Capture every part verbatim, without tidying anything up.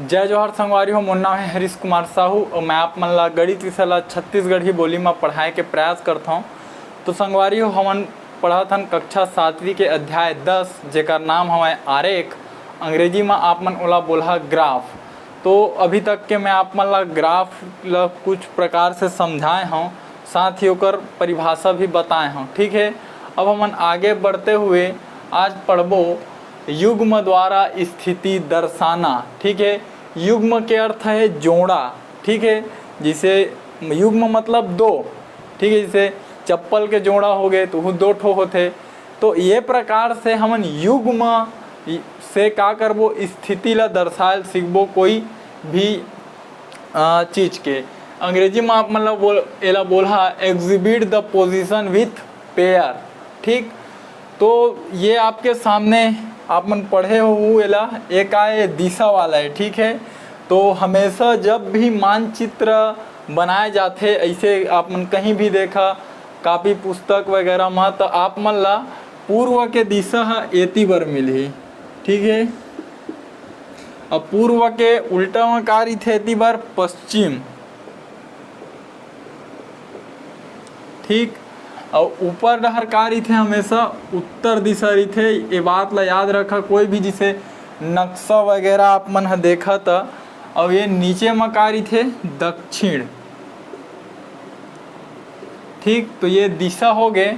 जय जोहार संगवारी हो, मोर नाम है हरीश कुमार साहू और मैं आप मन ला गणित विषय ला छत्तीसगढ़ी बोली में पढ़ाए के प्रयास करत हौं। तो संगवारी हो, हमन पढ़त हन कक्षा सातवीं के अध्याय दस, जेकर नाम हवय आरेख, अंग्रेजी में आप मन ओला बोलहा ग्राफ। तो अभी तक के मैं आप मन ला ग्राफ ला कुछ प्रकार से समझाए हौं, साथ ही ओकर परिभाषा भी बताए हौं। ठीक है, अब हमन आगे बढ़ते हुए आज पढ़बो युग्म द्वारा स्थिति दर्शाना। ठीक है, युग्म के अर्थ है जोड़ा। ठीक है, जैसे युग्म मतलब दो। ठीक है, जैसे चप्पल के जोड़ा हो गए तो वो दो ठो होथे। तो ये प्रकार से हमन युग्म से का करबो, स्थिति ला दर्शाए ल सीखबो कोई भी अ, चीज के। अंग्रेजी में आप मन ला बोल, एला बोलहा exhibit the position with pair। ठीक, तो ये आपके सामने आप मन पढ़े हो एला, एक आए दिशा वाला है। ठीक है, तो हमेशा जब भी मानचित्र बनाए जाथे, ऐसे आप मन कहीं भी देखा, कापी पुस्तक वगैरह में, तो आप मन ला पूर्व के दिशा ह एती बर मिलही। ठीक है, अब पूर्व के उल्टा में का रहिथे, एती बर पश्चिम। ठीक, अउ ऊपर डहर का रहिथे, हमेशा उत्तर दिशा रहिथे। ये बात ला याद रखा, कोई भी जैसे नक्शा वगैरह आप मन ह देखा त, अउ ये नीचे म का रहिथे, दक्षिण। ठीक, तो ये दिशा हो गए,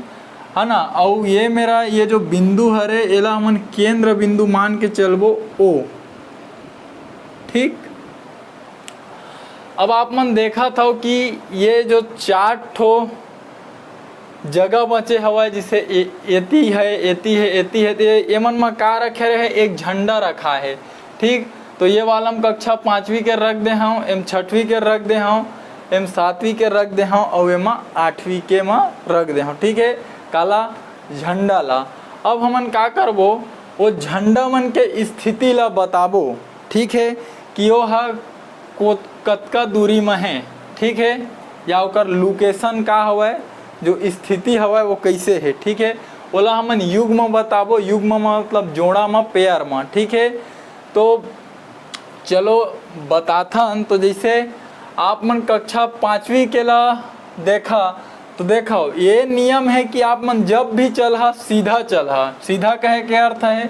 है ना। अउ ये मेरा ये जो बिंदु हरे, एला हमन केंद्र बिंदु मान के चलबो, ओ। ठीक, अब आप मन देखत हव कि ये जो चार ठो जगह बचे हवय, जैसे ए-, एती है, एती है, एती है, तो ये, ये मन म का रखे रहे, एक झंडा रखा है। ठीक, तो ये वाला हम कक्षा पाँचवीं के रख दे हव, एम छठवीं के रख दे हव, एम सातवीं के रख दे हव, अउ एमा आठवीं के म रख दे हव। ठीक है, काला, झंडा ला। अब हमन का करबो, वो झंडा मन के स्थिति ला बताबो। ठीक है, कि वो ह को-, कतका दूरी म है। ठीक है, या ओकर location का हवय, जो स्थिति हवय वो कैसे है। ठीक है, ओला हमन युग्म बताबो, युग्म म मतलब जोड़ा म, pair म। ठीक है, तो चलो बताथन। तो जैसे आप मन कक्षा पाँचवीं के ला देखा, तो देखो ये नियम है कि आप मन जब भी चलहा, सीधा चलहा। सीधा कहे के अर्थ है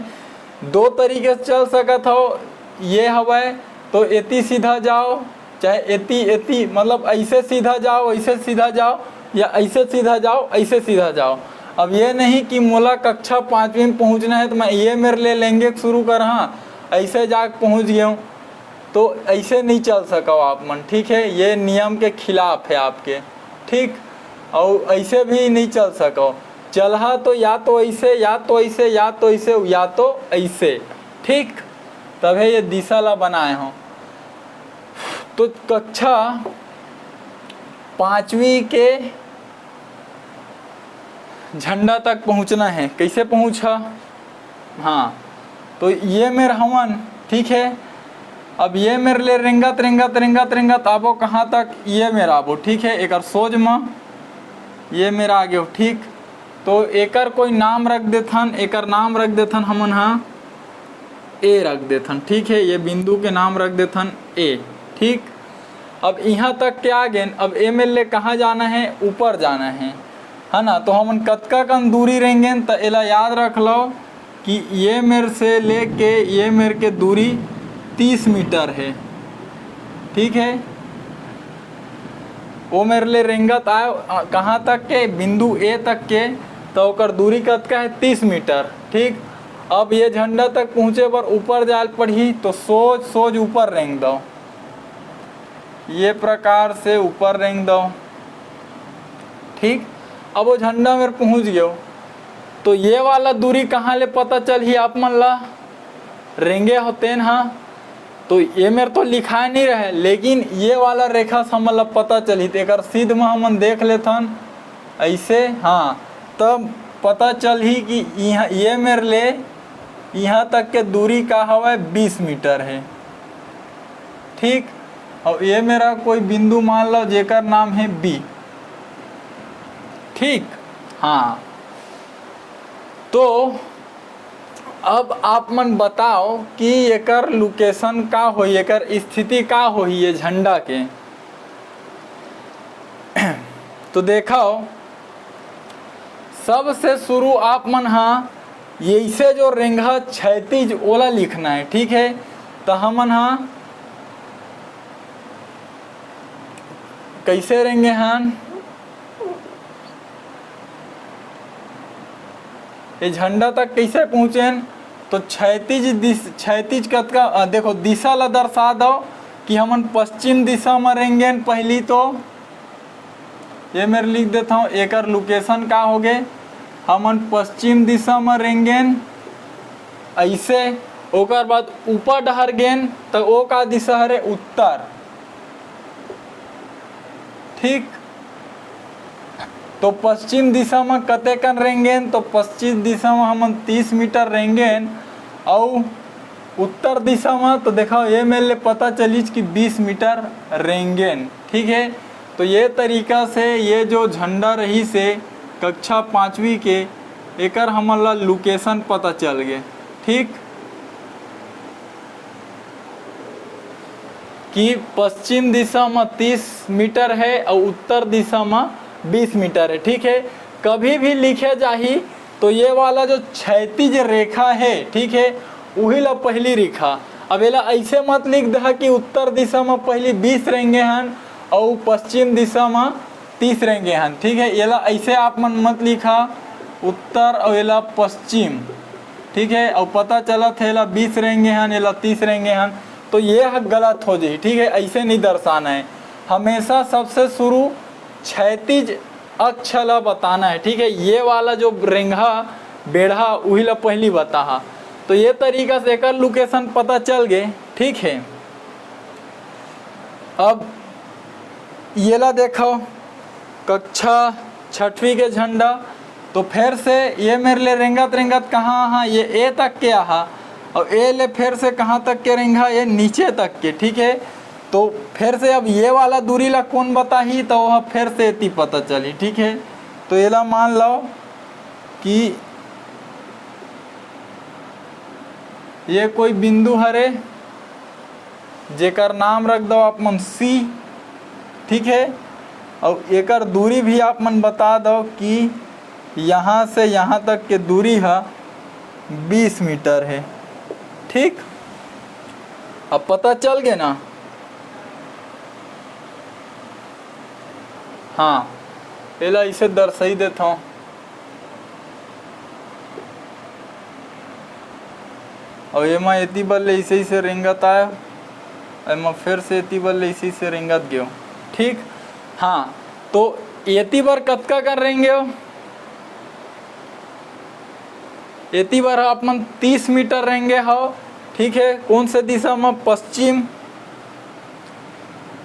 दो तरीके से चल सकत हो, ये हवय तो एती सीधा जाओ, चाहे एती, एती, मतलब ऐसे सीधा जाओ, ऐसे सीधा जाओ, या ऐसे सीधा जाओ, ऐसे सीधा जाओ। अब ये नहीं कि मोला कक्षा पाँचवीं में पहुँचना है तो मैं ये मेर ले रेंगे शुरू करहा, ऐसे जाके पहुँच गया हूँ, तो ऐसे नहीं चल सको आप मन। ठीक है, ये नियम के खिलाफ है आपके। ठीक, और ऐसे भी नहीं चल सको। चलहा तो या तो ऐसे, या तो ऐसे, या तो ऐसे, या तो ऐसे। ठीक, तभे ये दिशा ला बनाए हो। तो कक्षा पाँचवीं के झंडा तक पहुँचना है। कैसे पहुँचा? हाँ, तो ये मेर हवन। ठीक है, अब ये मेर ले रेंगत, रेंगत, रेंगत, रेंगत आबो कहाँ तक? ये मेर आबो। ठीक है, एकर सोज म ये मेर आ गयो। ठीक, तो एकर कोई नाम रख देथन, एकर नाम रख देथन हमन हा, ए रख देथन। ठीक है, ये बिंदु के नाम रख देथन ए। ठीक, अब यहाँ तक के आ गेन, अब ए मेर ले कहाँ जाना है? ऊपर जाना है, है ना। तो हमन कतका कन दूरी रेंगेन, त एला याद रख लो कि ये मेर से लेके ये मेर के दूरी तीस मीटर है। ठीक है, वो मेर ले रेंगत आए, अ, कहाँ तक के? बिंदु ए तक के। तो ओकर दूरी कतका है? तीस मीटर। ठीक, अब ये झंडा तक पहुँचे बर ऊपर जाए ल पड़ही, तो सोज, सोज ऊपर रेंग दो, ये प्रकार से ऊपर रेंग दो। ठीक, अब वो झंडा मेर पहुँच गयो, तो ये वाला दूरी कहाँ ले पता चलही आप मन ला? रेंगे हो तेन हा, तो ये मेर तो लिखाए नहीं रहे, लेकिन ये वाला रेखा से हमन ला पता चलही। तो एकर सीध म हमन देख लेथन ऐसे, हाँ, तब पता चलही कि यहाँ, ये मेर ले यहाँ तक के दूरी का हवय? बीस मीटर है। ठीक, और ये मेरा कोई बिंदु मान लो जेकर नाम है बी। ठीक, हाँ, तो अब आप मन बताओ कि एकर location का होही, एकर स्थिति का होही ये झंडा के। तो देखो, सबसे शुरू आप मन हा ऐसे जो रेंगहा क्षैतिज ओला लिखना है, ठीक है। तो हमन हा कैसे रेंगे हन, ये झंडा तक कैसे पहुँचेन? तो क्षैतिज दिस-, क्षैतिज कतका, अ, देखो, दिशा ला दर्शा दो कि हमन पश्चिम दिशा में रेंगेन। पहली तो ये मेर लिख देता हूँ, एकर location का होगे, हमन पश्चिम दिशा में रेंगेन ऐसे, ओकर बाद ऊपर डहर गेन तो ओ का दिशा हरे? उत्तर। ठीक, तो पश्चिम दिशा में कतेकन रेंगेन? तो पश्चिम दिशा में हमन तीस मीटर रेंगेन, अउ उत्तर दिशा में तो देखा, ये मेर ले पता चलिस कि बीस मीटर रेंगेन। ठीक है, तो ये तरीका से ये जो झंडा रहिसे कक्षा पाँचवीं के, एकर हमन ला location पता चल गे। ठीक, कि पश्चिम दिशा में तीस मीटर है और उत्तर दिशा में बीस मीटर है। ठीक है, कभी भी लिखे जाही तो ये वाला जो क्षैतिज रेखा है, ठीक है, उही ला पहली लिखा। अब एला ऐसे मत लिख दहा कि उत्तर दिशा में पहली बीस रेंगे हन और पश्चिम दिशा में तीस रेंगे हन। ठीक है, एला ऐसे आप मन मत लिखा, उत्तर और एला पश्चिम। ठीक है, और पता चलत है एला बीस रेंगे हन, एला तीस रेंगे हन, तो ये ह गलत हो जाही। ठीक है, ऐसे नहीं दर्शाना है, हमेशा सबसे शुरू क्षैतिज अक्ष ला बताना है। ठीक है, ये वाला जो रेंगहा बेढ़ा, उही ला पहली बताहा। तो ये तरीका से एकर location पता चल गे। ठीक है, अब ये ला देखो, कक्षा छठवीं के झंडा। तो फिर से ये मेर ले रेंगत रेंगत कहाँ आहा, ये ए तक के आहा, और ए ले फिर से कहाँ तक के रेंगा, ये नीचे तक के। ठीक है, तो फिर से अब ये वाला दूरी ला कौन बताही, तो वह फिर से एती पता चली। ठीक है, तो एला मान लो कि ये कोई बिंदु हरे, जेकर नाम रख दो आप मन C। ठीक है, और एकर दूरी भी आप मन बता दो कि यहाँ से यहाँ तक के दूरी है बीस मीटर है। ठीक, अब पता चल गए ना? हाँ, एला इसे दर्शाई देता हूँ। और एमा एती बर ले इसे इसे रेंगत आयो, एमा फिर से एती बर ले इसे इसे रेंगत गयो। ठीक, हाँ, तो एती बर कतका कन रेंगे हो? एती बर आप मन तीस मीटर रेंगे हो। ठीक है, कौन से दिशा में? पश्चिम।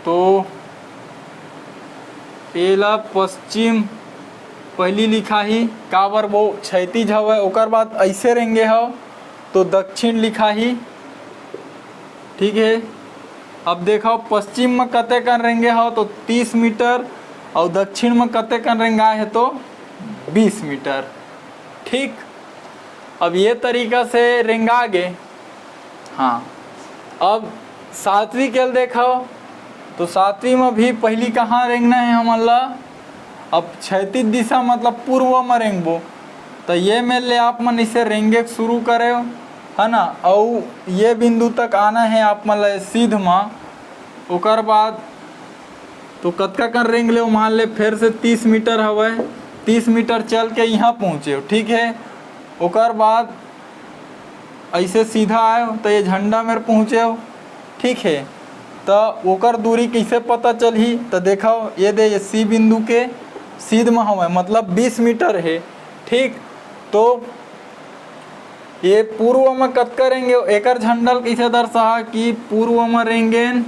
तो एला पश्चिम पहली लिखाही, काबर वो क्षैतिज हवय। ओकर बाद ऐसे रेंगे हव तो दक्षिण लिखाही। ठीक है, अब देखो पश्चिम में कतेकन रेंगे हव तो तीस मीटर, और दक्षिण में कतेकन रेंगाए है तो बीस मीटर। ठीक, अब ये तरीका से रेंगा गे। हाँ, अब सातवीं के ल देखो, तो सातवीं में भी पहली कहाँ रेंगना है हमन ला? अब क्षैतिज दिशा मतलब पूर्व में रेंगबो, तो ये मेर ले आप मन इसे रेंगे के शुरू करे, है ना, अउ ये बिंदु तक आना है आप मन ला सीध में। ओकर बाद तो कतका कन रेंग ले, मान ले फिर से तीस मीटर हवय, तीस मीटर चल के यहाँ पहुँचे, ठीक है। ओकर बाद ऐसे सीधा आए तो ये झंडा मेर पहुँचे हो, ठीक है। तो ओकर दूरी कैसे पता चलही? तो देखो, ये दे, ये C बिंदु के सीध में हवय, मतलब बीस मीटर है, ठीक। तो ये पूर्व में कतका रेंगे, एकर झंडा ल कइसे दर्शाहा कि पूर्व में रेंगेन,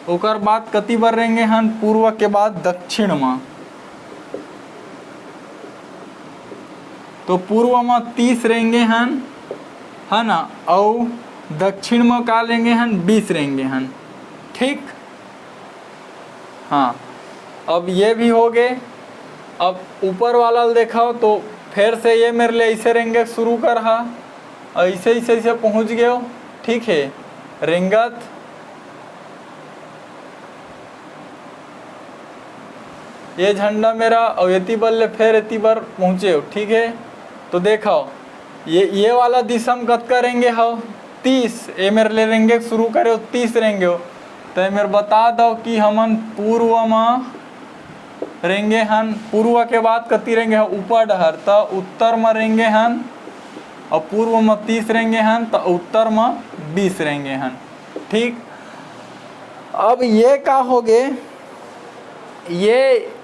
ओकर बाद कति बर रेंगे हन, पूर्व के बाद दक्षिण में। तो पूर्व में तीस रेंगे हन, है ना, अउ दक्षिण में का रेंगे हन, बीस रेंगे हन, ठीक। हाँ, अब ये भी हो गए। अब ऊपर वाला ल देखो तो फिर से ये मेर ले ऐसे रेंगे शुरू करहा, अइसे, अइसे, अइसे पहुँच गेव, ठीक हे, रेंगत ये झंडा मेरा, अउ एती बर ले फेर एती बर पहुँचेव, ठीक हे। तो देखव, ये, ये वाला दिशा म कतका रेंगे हव? तीस। ए मेर ले रेंगे शुरू करेव, तीस रेंगेव। त ए मेर बता दव कि हमन पूर्व म रेंगे हन, पूर्व के बाद कति रेंगे हन? ऊपर डहर। त उत्तर म रेंगे हन, अउ पूर्व म तीस रेंगे हन, त उत्तर म बीस रेंगे हन। ठीक, अब ये का होगे, ये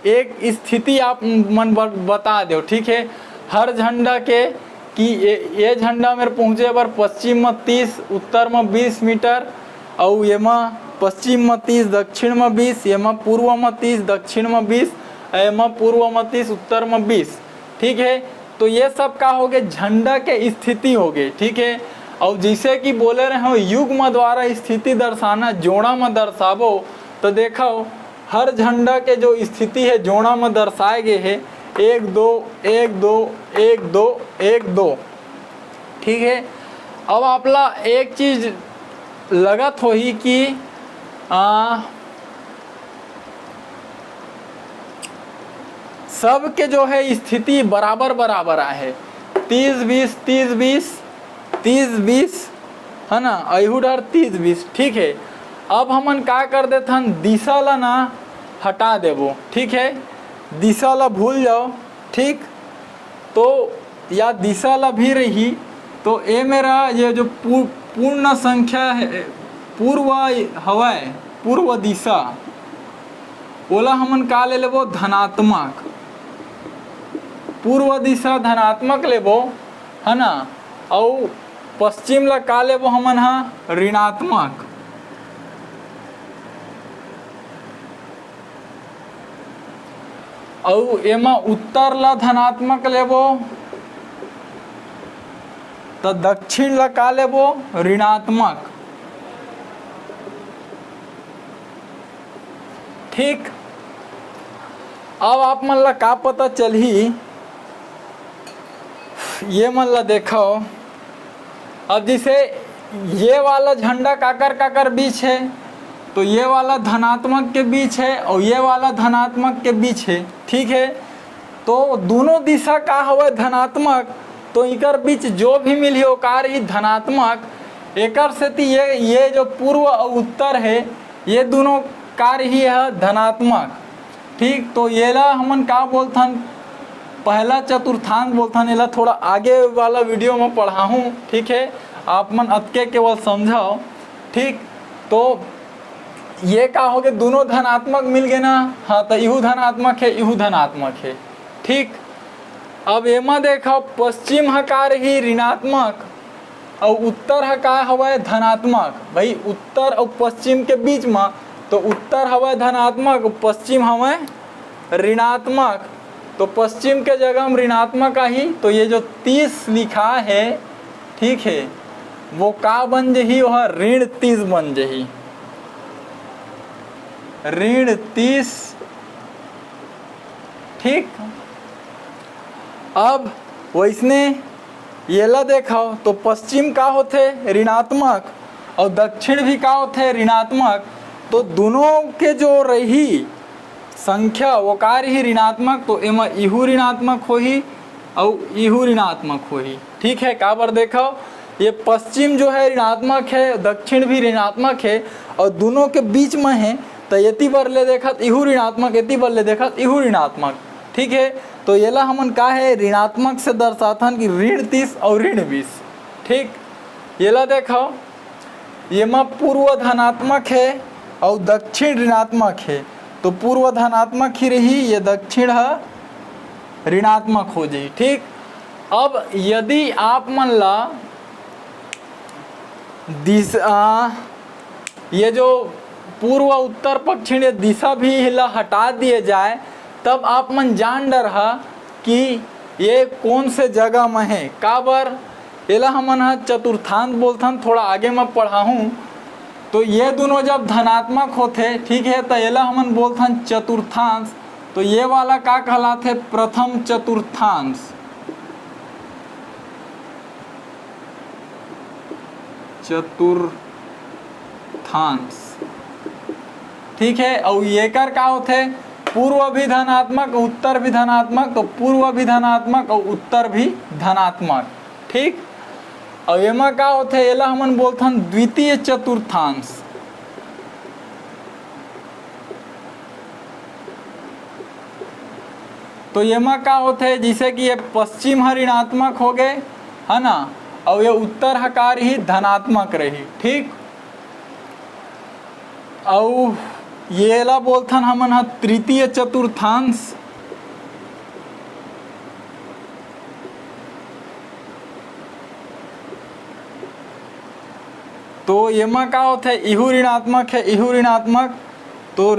एक स्थिति आप मन ब-, बता देव, ठीक हे, हर झंडा के, कि ये, ये झंडा मेर पहुँचे बर पश्चिम म तीस, उत्तर म बीस मीटर, अउ एमा पश्चिम म तीस, दक्षिण म बीस, एमा पूर्व म तीस, दक्षिण म बीस, एमा पूर्व म तीस, उत्तर म बीस, ठीक हे। तो ये सब का होगे, झंडा के स्थिति होगे, ठीक हे। अउ जइसे कि बोले रहेंव, युग्म द्वारा स्थिति दर्शाना, जोड़ा म दर्शाबो, तो देखव, हर झंडा के जो स्थिति हे, जोड़ा म दर्शाए गे हे, एक दो, एक दो, एक दो, एक दो, ठीक हे। अब आप ला एक चीज लगत होही कि, आ, सबके जो हे स्थिति बराबर बराबर आहे, तीस बीस, तीस बीस, तीस बीस, है ना, अइहू डहर तीस बीस, ठीक हे। अब हमन का कर देथन, दिशा ला ना हटा देबो, ठीक हे, दिशा ला भूल जाव, ठीक। तो या दिशा ला भी रही, तो ए मेरा ये जो पू-, पूर्ण संख्या हे, पूर्व हवय, पूर्व दिशा, ओला हमन का ले लेबो? धनात्मक। पूर्व दिशा धनात्मक लेबो, है ना? अउ पश्चिम ला का लेबो हमन हा? ऋणात्मक। अउ एमा उत्तर ला धनात्मक लेबो, त दक्षिण ला का लेबो? ऋणात्मक। ठीक, अब आप मन ला का पता चलही, ये मन ला देखव। अब जैसे ये वाला झंडा काकर काकर बीच हे, तो ये वाला धनात्मक के बीच हे और ये वाला धनात्मक के बीच हे, ठीक हे। तो दोनों दिशा का हवय धनात्मक, तो इकर बीच जो भी मिलही ओकार ही धनात्मक। एकर सेती ये, ये जो पूर्व और उत्तर हे, ये दोनों कार्य ही है धनात्मक। ठीक, तो येला हमन का बोलथन, पहला चतुर्थांश बोलथन। एला थोड़ा आगे वाला वीडियो में पढ़ाहूँ, ठीक है, आप मन अतके केवल समझव। ठीक, तो ये का हो गए, दोनों धनात्मक मिल गए ना, हाँ, तो इहू धनात्मक है, इहू धनात्मक है। ठीक, अब एमा देखव, पश्चिम ह का रही, ऋणात्मक, अउ उत्तर ह का हवय, धनात्मक। भाई, उत्तर अउ पश्चिम के बीच म, तो उत्तर हवय धनात्मक, पश्चिम हवय ऋणात्मक। तो पश्चिम के जगह म ऋणात्मक आही, तो ये जो तीस लिखा है, ठीक है, वो का बन जही, वह ऋण तीस बन जही, ऋण तीस। ठीक, अब वैसने येला देखव, तो पश्चिम का होथे, ऋणात्मक, और दक्षिण भी का होथे, ऋणात्मक। तो दोनों के जो रही संख्या, वो का रही, ऋणात्मक, तो एमा इहू ऋणात्मक होही और इहू ऋणात्मक होही। ठीक है, काबर देखव, ये पश्चिम जो है ऋणात्मक है, दक्षिण भी ऋणात्मक है, और दोनों के बीच में है, तो एती बर ले देखत इहू ऋणात्मक, एती बर ले देखत इहू ऋणात्मक। ठीक है, तो येला हमन का है, ऋणात्मक से दर्शाथन कि ऋण तीस और ऋण बीस। ठीक, येला देखव, येमा पूर्व धनात्मक है और दक्षिण ऋणात्मक है, तो पूर्व धनात्मक ही रही, ये दक्षिण ह ऋणात्मक हो जाही। ठीक, अब यदि आप मन ला दिशा, ये जो पूर्व, उत्तर, पश्चिम, ये दिशा भी ला हटा दिए जाए, तब आप मन जान डरहा कि ये कौन से जगह में है। काबर, एला हमन ह चतुर्थांश बोलथन, थोड़ा आगे मैं पढ़ाहूँ। तो ये दोनों जब धनात्मक होथे, ठीक है, तो एला हमन बोलथन चतुर्थांश। तो ये वाला का कहलाथे? प्रथम चतुर्थांश। चतुर्थांश। ठीक है, अउ येकर का होथे? पूर्व भी धनात्मक, उत्तर भी धनात्मक, तो पूर्व भी धनात्मक अउ उत्तर भी धनात्मक। ठीक, अउ एमा का होथे? एला हमन बोलथन द्वितीय चतुर्थांश। तो एमा का होथे, जैसे कि ये पश्चिम ह ऋणात्मक हो गए, है ना, अउ ये उत्तर ह का रही? धनात्मक रही। ठीक, अउ येला बोलथन हमन ह तृतीय चतुर्थांश। तो एमा का होथे, इहू ऋणात्मक है, इहू ऋणात्मक, तो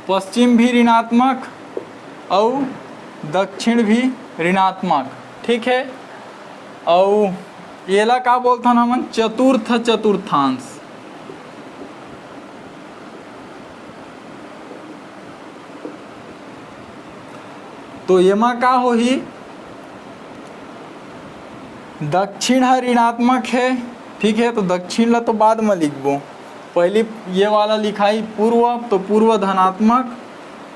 पश्चिम भी ऋणात्मक अउ दक्षिण भी ऋणात्मक। ठीक है, अउ एला का बोलथन हमन? चतुर्थ चतुर्थांश। तो एमा का होही? दक्षिण ह ऋणात्मक है। ठीक है, तो दक्षिण ला तो बाद में लिखबो, पहली ये वाला लिखाई पूर्व, तो पूर्व धनात्मक,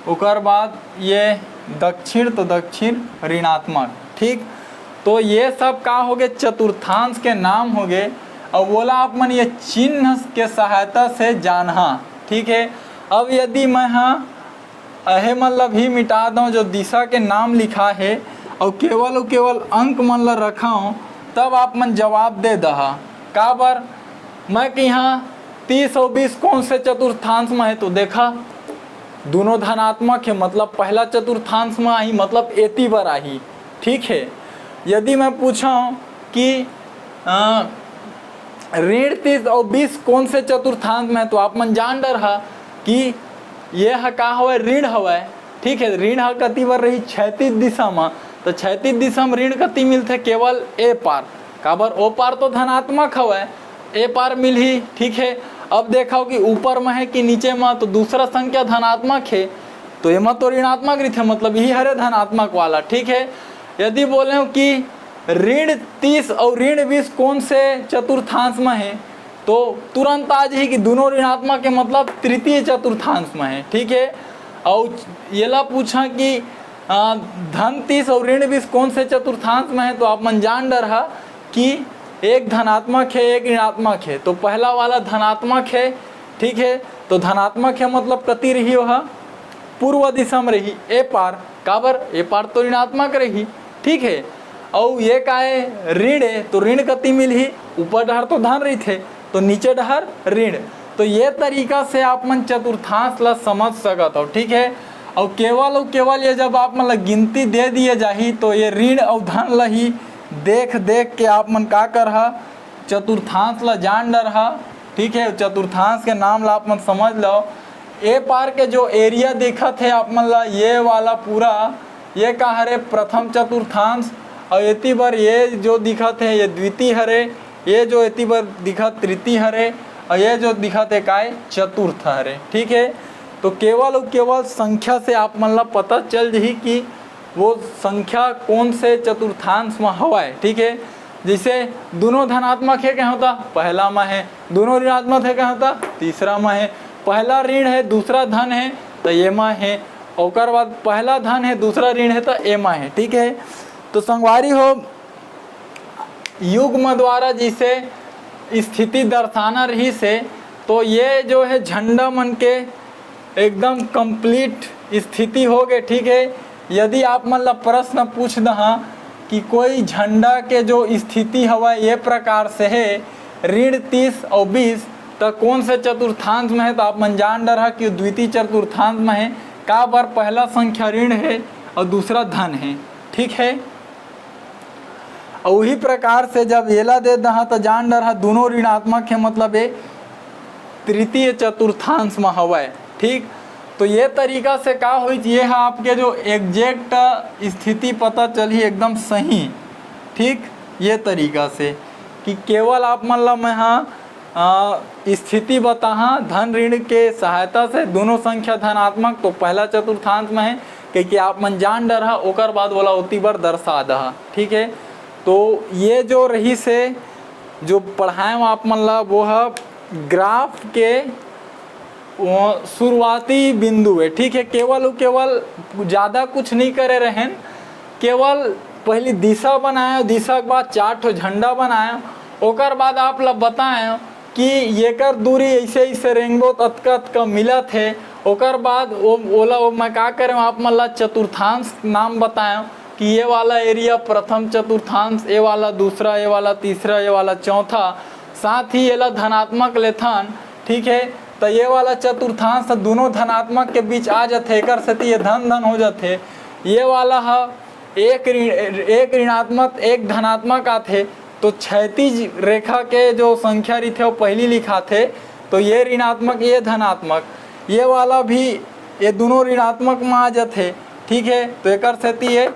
ओकर बाद ये दक्षिण, तो दक्षिण ऋणात्मक। ठीक, तो ये सब का हो गए? चतुर्थांश के नाम हो गए। अब वोला आप मन ये चिन्ह के सहायता से जानहा। ठीक है, अब यदि मैं हा अहे मन ला भी मिटा दंव, जो दिशा के नाम लिखा है, अउ केवल अउ केवल अंक मन ला रखंव, तब आप मन जवाब दे दहा। काबर? मैं कहा तीस अउ बीस कौन से चतुर्थांश में है, तो देखा, दोनों धनात्मक है, मतलब पहला चतुर्थांश में आही, मतलब एती बर आही। ठीक है, यदि मैं पूछंव कि अ, ऋण तीस अउ बीस कौन से चतुर्थांश में है, तो आप मन जान डरहा कि ये ह का हवय? ऋण हवय। ठीक है, ऋण ह कति बर रही? क्षैतिज दिशा म। तो क्षैतिज दिशा म ऋण कति मिलथे? केवल ए पार। काबर? ओ पार तो धनात्मक हवय, ए पार मिलही। ठीक है, अब देखव कि ऊपर म है कि नीचे म, तो दूसरा संख्या धनात्मक है, तो एमा तो ऋणात्मक रहिथे, मतलब यही हरे धनात्मक वाला। ठीक है, यदि बोले कि ऋण तीस अउ ऋण बीस कौन से चतुर्थांश में है, तो तुरंत आ जाही कि दोनों ऋणात्मक है, मतलब तृतीय चतुर्थांश में है। ठीक है, अउ येला पूछा कि अ, धन तीस अउ ऋण बीस कौन से चतुर्थांश में है, तो आप मन जान डरहा कि एक धनात्मक है, एक ऋणात्मक है। तो पहला वाला धनात्मक है, ठीक है, तो धनात्मक है, मतलब कति रही? ओहा पूर्व दिशा में रही, ए पार। काबर? ए पार तो ऋणात्मक रही। ठीक है, अउ ये का है? ऋण है, तो ऋण कति मिलही? ऊपर डहर तो धन रहिथे, तो नीचे डहर ऋण। तो ये तरीका से आप मन चतुर्थांश ला समझ सकत हो। ठीक है, अउ केवल अउ केवल ये जब आप मन ला गिनती दे दिए जाही, तो ये ऋण अउ धन ला ही देख देख के आप मन का करहा? चतुर्थांश ला जान डरहा। ठीक है, चतुर्थांश के नाम ला आप मन समझ लो। ए पार के जो एरिया दिखत है आप मन ला, ये वाला पूरा, ये का हरे? प्रथम चतुर्थांश। अउ एती बर ये जो दिखत है, ये द्वितीय हरे। ये जो एती बर दिखत तृतीय हरे, अउ ये जो दिखत है काय? चतुर्थ हरे। ठीक है, तो केवल अउ केवल संख्या से आप मन ला पता चल जही कि वो संख्या कौन से चतुर्थांश में हवय। ठीक है, जैसे दोनों धनात्मक है कहे त पहला में है, दोनों ऋणात्मक है कहे त तीसरा में है। पहला ऋण है, दूसरा धन है, तो ये में है। ओकर बाद पहला धन है, दूसरा ऋण है, तो ए में है। ठीक है, तो संगवारी हो, युग्म द्वारा जिसे स्थिति दर्शाना रहिस हे, तो ये जो है झंडा मन के एकदम complete स्थिति हो गए। ठीक है, यदि आप मन ला प्रश्न पूछ दहा कि कोई झंडा के जो स्थिति हवय ये प्रकार से है, ऋण तीस अउ बीस, त कौन से चतुर्थांश में है, तो आप मन जान डरहा कि द्वितीय चतुर्थांश में है। काबर? पहला संख्या ऋण है अउ दूसरा धन है। ठीक है, अउ उही प्रकार से जब एला दे दहा, त जान डरहा दोनों ऋणात्मक है, मतलब ये तृतीय चतुर्थांश में हवय। ठीक, तो ये तरीका से का होई, ये ह आपके जो exact स्थिति पता चलही एकदम सही। ठीक, ये तरीका से कि केवल आप मन ला मैं हा अ, स्थिति बताहा, धन ऋण के सहायता से दोनों संख्या धनात्मक तो पहला चतुर्थांश में है, क्योंकि आप मन जान डरहा, ओकर बाद वाला ओती बर दर्शा दहा। ठीक है, तो ये जो रहिस हे, जो पढ़ाएंव आप मन ला, वो ह ग्राफ के वो शुरुआती बिंदु हे, ठीक है। केवल, केवल ज़्यादा कुछ नहीं करे रहेन, केवल पहली दिशा बनाएंव, दिशा के बाद चार ठो झंडा बनाएंव, ओकर बाद आप ला बताएंव कि येकर दूरी ऐसे, ऐसे रेंगबो त अतका, अतका मिलत हे। ओकर बाद वो, ओला वो मैं का करेंव, आप मन ला चतुर्थांश नाम बताएंव कि ये वाला एरिया प्रथम चतुर्थांश, ये वाला दूसरा, ये वाला तीसरा, ये वाला चौथा। साथ ही येला धनात्मक लेथन, ठीक है, तो ये वाला चतुर्थांश दोनों धनात्मक के बीच आ जाथे, एकर सेती ये धन धन हो जाथे। ये वाला ह एक ऋण, एक ऋणात्मक, एक धनात्मक आथे, तो क्षैतिज रेखा के जो संख्या रहिथे, वो पहली लिखाथे, तो ये ऋणात्मक, ये धनात्मक, ये वाला भी, ये दोनों ऋणात्मक में आ जाथे, ठीक है। तो एकर सेती ये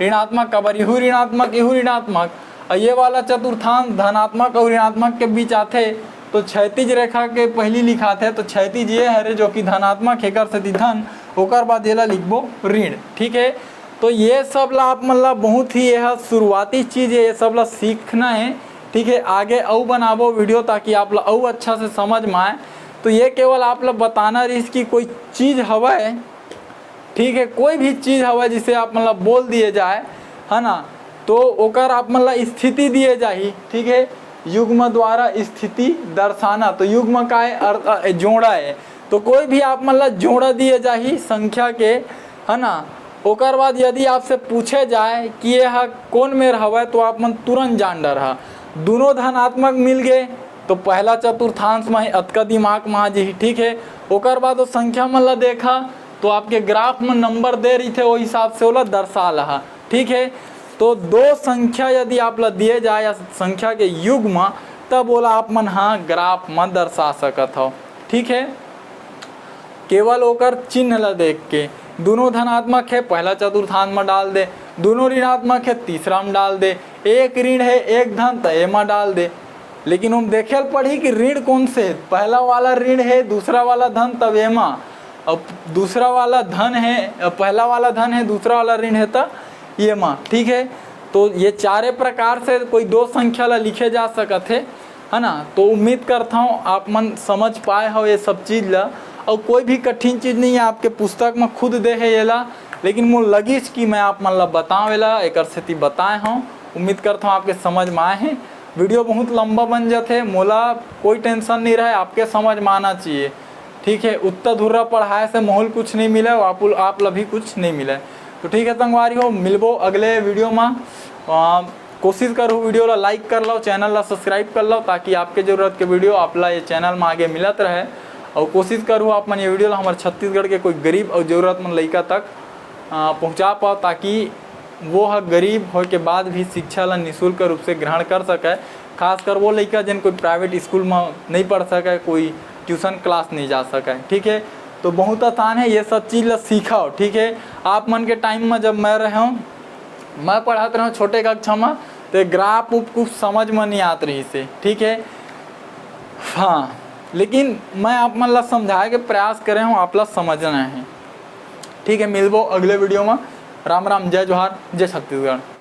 ऋणात्मक, काबर इहू ऋणात्मक, इहू ऋणात्मक, और ये वाला चतुर्थांश धनात्मक और ऋणात्मक के बीच आथे, तो क्षैतिज रेखा के पहली लिखाथे, तो क्षैतिज ये हरे जो कि धनात्मक हे, एकर सेती धन, ओकर बाद येला लिखबो ऋण, ठीक है। तो ये सब ला आप मन ला बहुत ही, ये ह शुरुआती चीज है, ये सब ला सीखना है, ठीक है। आगे अउ बनाबो वीडियो, ताकि आप ला अउ अच्छा से समझ में आए। तो ये केवल आप ला बताना रहिस कि कोई चीज हवय, ठीक है, कोई भी चीज हवय जिसे आप मन ला बोल दिए जाए, है ना, तो ओकर आप मन ला स्थिति दिए जाही, ठीक है। युग्म द्वारा स्थिति दर्शाना, तो युग्म का है? अर-, अ, जोड़ा है। तो कोई भी आप मन ला जोड़ा दिए जाही संख्या के, है ना। ओकर बाद यदि आपसे पूछे जाए कि ये ह कोन मेर हवय, तो आप मन तुरंत जान डरहा। दोनों धनात्मक मिल गए, तो पहला चतुर्थांश में ही अतका दिमाग में आ जाही, ठीक है। ओकर बाद वो संख्या मन ला देखा, तो आपके ग्राफ में नंबर दे रहिथे, वो हिसाब से ओला दर्शा लहा, ठीक है। तो दो संख्या यदि आप ला दिए जाए या संख्या के युग्म, तब ओला आप मन हा ग्राफ में दर्शा सकत हव, ठीक है। केवल ओकर चिन्ह ला देख के, दोनों धनात्मक है, पहला चतुर्थांश में डाल दे, दोनों ऋणात्मक है, तीसरा में डाल दे, एक ऋण है, एक धन, त एमा डाल दे। लेकिन हम देखे ल पड़ही कि ऋण कौन से है, पहला वाला ऋण है, दूसरा वाला धन, तब एमा, अब दूसरा वाला धन है, पहला वाला धन है, दूसरा वाला ऋण है, त एमा, ठीक है। तो ये चारे प्रकार से कोई दो संख्या ला लिखे जा सकत है, है ना। तो उम्मीद करता हूँ आप मन समझ पाए हो ये सब चीज ला। और कोई भी कठिन चीज नहीं है, आपके पुस्तक में खुद दे है ये ला, लेकिन मोर लगिस कि मैं आप मन ला बताऊँ ये ला, एकर सेती बताए हूँ। उम्मीद करता हूँ आपके समझ में आए हैं। वीडियो बहुत लंबा बन जाथे, मोला कोई टेंशन नहीं रहे, आपके समझ में आना चाहिए, ठीक है। उत्ता धुर्रा पढ़ाए से माहौल कुछ नहीं मिले, आप, आप ला भी कुछ नहीं मिले। तो ठीक है संगवारी हो, मिलबो अगले वीडियो में। आ, कोशिश करहु वीडियो ला लाइक कर लो, चैनल ला सब्सक्राइब कर लो, ताकि आपके जरूरत के वीडियो आप ला ये चैनल में आगे मिलत रहे। और कोशिश करहु आप मन ये वीडियो ला हमारे छत्तीसगढ़ के कोई गरीब और जरूरतमंद लइका तक आ, पहुँचा पाओ, ताकि वो ह गरीब होए के बाद भी शिक्षा ला निशुल्क रूप से ग्रहण कर सके। खासकर वो लइका जिन कोई प्राइवेट स्कूल में नहीं पढ़ सके, कोई ट्यूशन क्लास नहीं जा सके, ठीक है। तो बहुत आसान है, ये सब चीज़ ला सीखो, ठीक है। आप मन के टाइम में जब मैं रहे हूँ, मैं पढ़त रहे हूँ छोटे कक्षा में, तो ग्राफ उफ कुछ समझ में नहीं आत रहिस हे, ठीक है। हाँ, लेकिन मैं आप मन ला समझाए के प्रयास करे हूँ, आप ला समझना है, ठीक है। मिलबो अगले वीडियो में। राम राम, जय जोहार, जय छत्तीसगढ़।